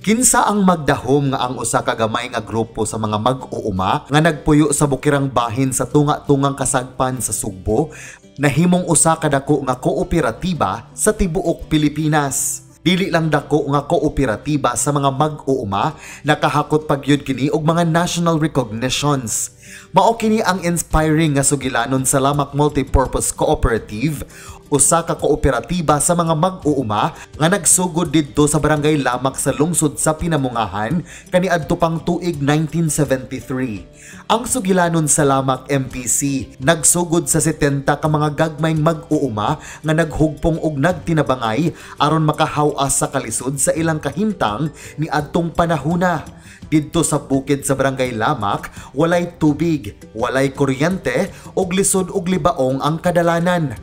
Kinsa ang magdahom nga ang usa ka gamay nga grupo sa mga mag-uuma nga nagpuyo sa bukirang bahin sa tunga-tungang kasagpan sa Sugbo nahimong usa ka dako nga kooperatiba sa tibuok Pilipinas? Dili lang dako nga kooperatiba sa mga mag-uuma, nakahakot pagyud kini og mga national recognitions. Mao kini ang inspiring nga sugilanon sa Lamac Multipurpose Cooperative, usa ka kooperatiba sa mga mag-uuma nga nagsugod didto sa Barangay Lamac sa lungsod sa Pinamungahan kaniadto pang tuig 1973. Ang sugilanon sa Lamac MPC nagsugod sa 70 ka mga gagmayng mag-uuma nga naghugpong og nagtinabangay aron makahaw-as sa kalisod sa ilang kahimtang niadtong panahuna. Didto sa bukid sa Barangay Lamac, walay tubig, walay kuryente ug lisod og libaong ang kadalanan.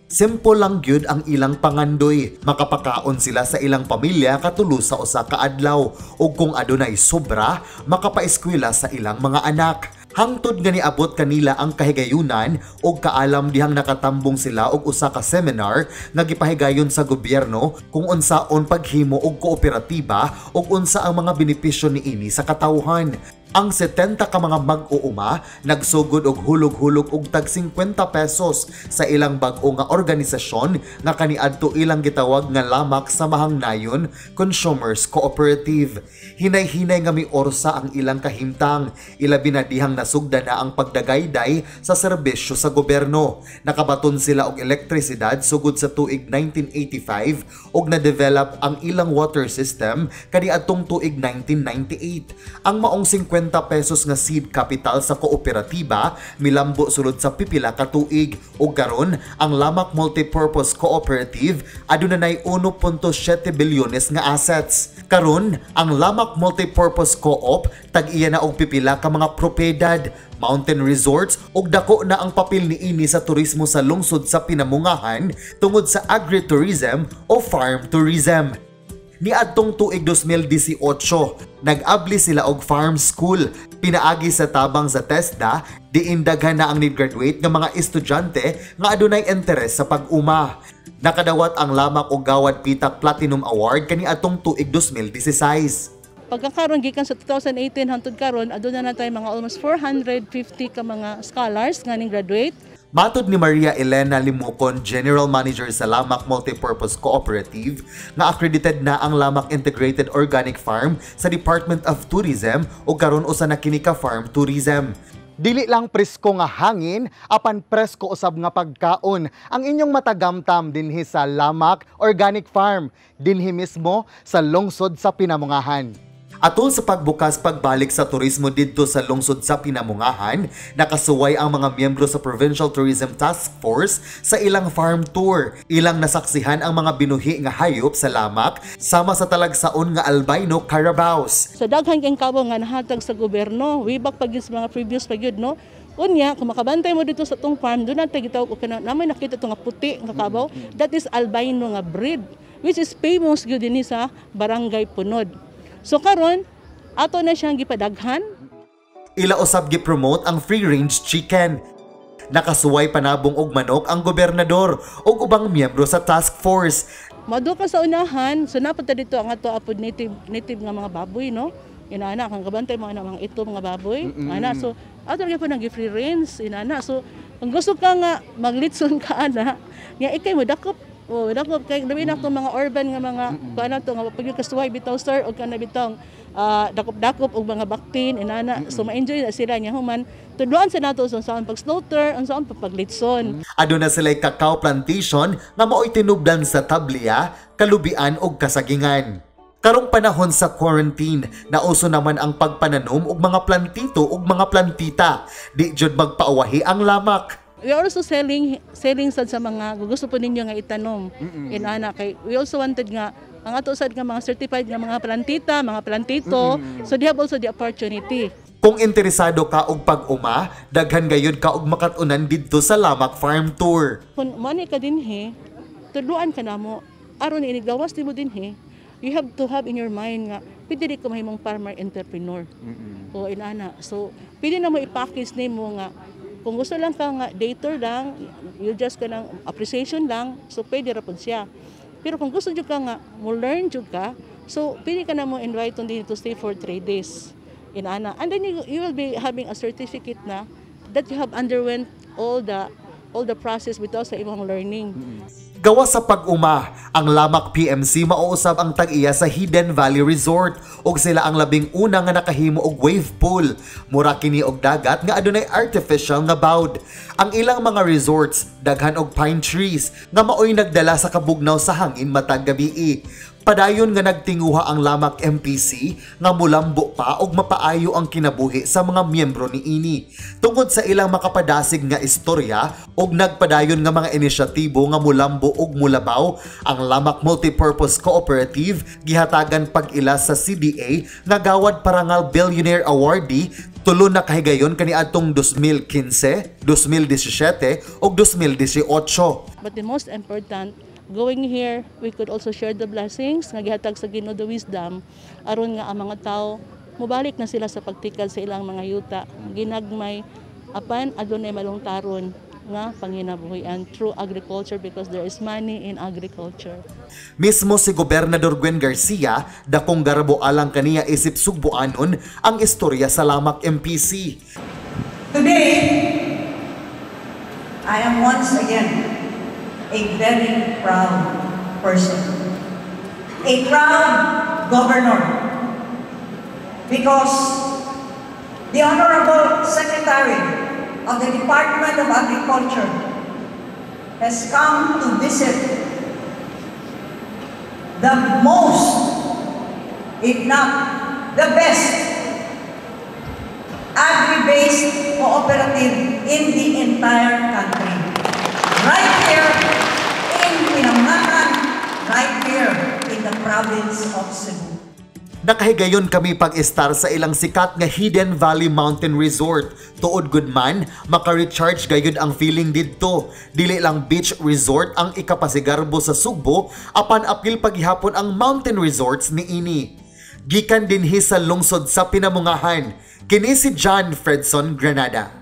Simple lang gyud ang ilang pangandoy. Makapakaon sila sa ilang pamilya katulo sa usa ka adlaw ug kung adunay sobra, makapaeskwela sa ilang mga anak. Hangtod nga niabot kanila ang kahigayunan ug kaalam dihang nakatambong sila og usa ka seminar nga gipahigayon sa gobyerno kung unsaon paghimo og kooperatiba ug unsa ang mga benepisyo niini sa katawhan. Ang 70 ka mga mag-uuma nagsugod og hulog-hulog og tag 50 pesos sa ilang bag-o nga organisasyon nga kaniadto ilang gitawag nga Lamac Samahang Nayon Consumers Cooperative. Hinay-hinay nga miorsa ang ilang kahimtang, ilabi na dihang nasugda na ang pagdagayday sa serbisyo sa gobyerno. Nakabaton sila og elektrisidad sugod sa tuig 1985 ug na-develop ang ilang water system kaniadtong tuig 1998. Ang maong 50 pesos nga seed capital sa kooperatiba milambo sulod sa pipila ka tuig ug karon ang Lamac Multipurpose Cooperative aduna nay 1.7 bilyones nga assets. Karon ang Lamac Multipurpose Co-op tag-iya na og pipila ka mga propiedad, mountain resorts ug dako na ang papel niini sa turismo sa lungsod sa Pinamungahan tungod sa agritourism o farm tourism. Niadtong tuig 2018, nag-abli sila og farm school. Pinaagi sa tabang sa TESDA, diin daghan na ang ni-graduate nga mga estudyante nga adunay interes sa pag-uma. Nakadawat ang Lamac og Gawad Pitak Platinum Award kaniadtong tuig 2016. Pagkakaroon gikan sa 2018 hangtod karon, aduna na tayo mga almost 450 ka mga scholars nga ning graduate. Matod ni Maria Elena Limocon, General Manager sa Lamac Multipurpose Cooperative, nga accredited na ang Lamac Integrated Organic Farm sa Department of Tourism ug karon usa na kini ka farm tourism. Dili lang presko nga hangin, apan presko usab nga pagkaon ang inyong matagamtam dinhi sa Lamac Organic Farm, dinhi mismo sa lungsod sa Pinamungahan. Atol sa pagbukas pagbalik sa turismo didto sa lungsod sa Pinamungahan, nakasuway ang mga miyembro sa Provincial Tourism Task Force sa ilang farm tour. Ilang nasaksihan ang mga binuhi nga hayop sa Lamac sama sa talagsaon nga albino carabaos. Sa daghan kay kabaw nga nahatag sa gobyerno, way back pag sa mga previous pa gyud, no. Unya, kung makabantay mo dito sa tong farm, doon natin gitawag og kana naman nakita to nga puti nga kabaw, that is albino nga breed, which is famous gyud dinhi sa Barangay Punod. So karon ato na siyang gipadaghan. Ila usab gi-promote ang free range chicken. Nakasuway panabong og manok ang gobernador ug ubang miyembro sa task force. Mado ka sa unahan, so napunta dito ang ato apod native native nga mga baboy, no. Inana kang kabantay mo ana mga ito mga baboy, ana, so ato gyud po nang free range inana. So kung gusto ka nga maglitson ka ana, nga ikay mo dakop. Oh, dakop kay labi na itong mga urban nga mga kuan to nga pag kasuway bitaw, sir, og kana bitong dakop-dakop og mga baktin inana. So ma-enjoy na sila niya human tudloan sa nato sa unsaon pag slaughter, unsaon pa paglitson. Aduna sila'y cacao plantation nga mao'y tinubdan sa tablea, kalubian ug kasagingan. Karong panahon sa quarantine, nauso naman ang pagpananom og mga plantito ug mga plantita. Di jud magpaawahi ang Lamac. We are also selling selling sad sa mga gusto po ninyo nga itanom inana, kay we also wanted nga ang ato sad nga mga certified nga mga plantita, mga plantito, so they have also the opportunity. Kung interesado ka og pag-uma, daghan gayud ka og makat-unan didto sa Lamac Farm Tour. Kung moani ka dinhi, tudloan ka namo aron iniglawas nimo dinhi, you have to have in your mind nga pwede di ka mahimong farmer entrepreneur o inana. So pwede na mo i-package nimo nga kung gusto lang ka nga day tour lang, you just kanang appreciation lang, so pwede ra pud siya. Pero kung gusto jud ka nga mo learn jud ka, So pili ka na mo invite din to stay for 3 days inana, and then you will be having a certificate na that you have underwent all the process bitaw sa imong learning. Gawas sa pag-uma, ang Lamac PMC mao usab ang tag-iya sa Hidden Valley Resort ug sila ang labing una nga nakahimo og wave pool. Mura kini og dagat nga adunay artificial nga bawd. Ang ilang mga resorts daghan og pine trees nga maoy nagdala sa kabugnaw sa hangin matag gabii. Padayon nga nagtinguha ang Lamac MPC nga mulambo pa og mapaayo ang kinabuhi sa mga miyembro niini. Tungod sa ilang makapadasig nga istorya ug nagpadayon nga mga inisyatibo nga mulambo ug mulabaw, ang Lamac Multipurpose Cooperative gihatagan pag-ila sa CDA nga Gawad Parangal Billionaire Awardee tulo na kahigayon kaniadtong 2015, 2017 ug 2018. But the most important, going here, we could also share the blessings nga gihatag sa Ginoo, the wisdom, aron nga ang mga tao mobalik na sila sa pagtikad sa ilang mga yuta, ginagmay apan adunay malungtaron nga panginabuhian through agriculture, because there is money in agriculture. Mismo si Gobernador Gwen Garcia, dakong garbo alang kaniya isip Sugbuanon ang istorya sa Lamac MPC. Today, I am once again a very proud person, a proud governor, because the Honorable Secretary of the Department of Agriculture has come to visit the most, if not the best, agri-based cooperative in the entire country. Right here in Pinamungajan, right here in the province of Cebu. Nakahigayon kami pag-estar sa ilang sikat nga Hidden Valley Mountain Resort. Tuod gud man, maka-recharge gayud ang feeling didto. Dili lang beach resort ang ikapasigarbo sa Sugbo, apan apil paghihapon ang mountain resorts niini. Gikan dinhi sa lungsod sa Pinamungahan, kini si John Fredson Granada.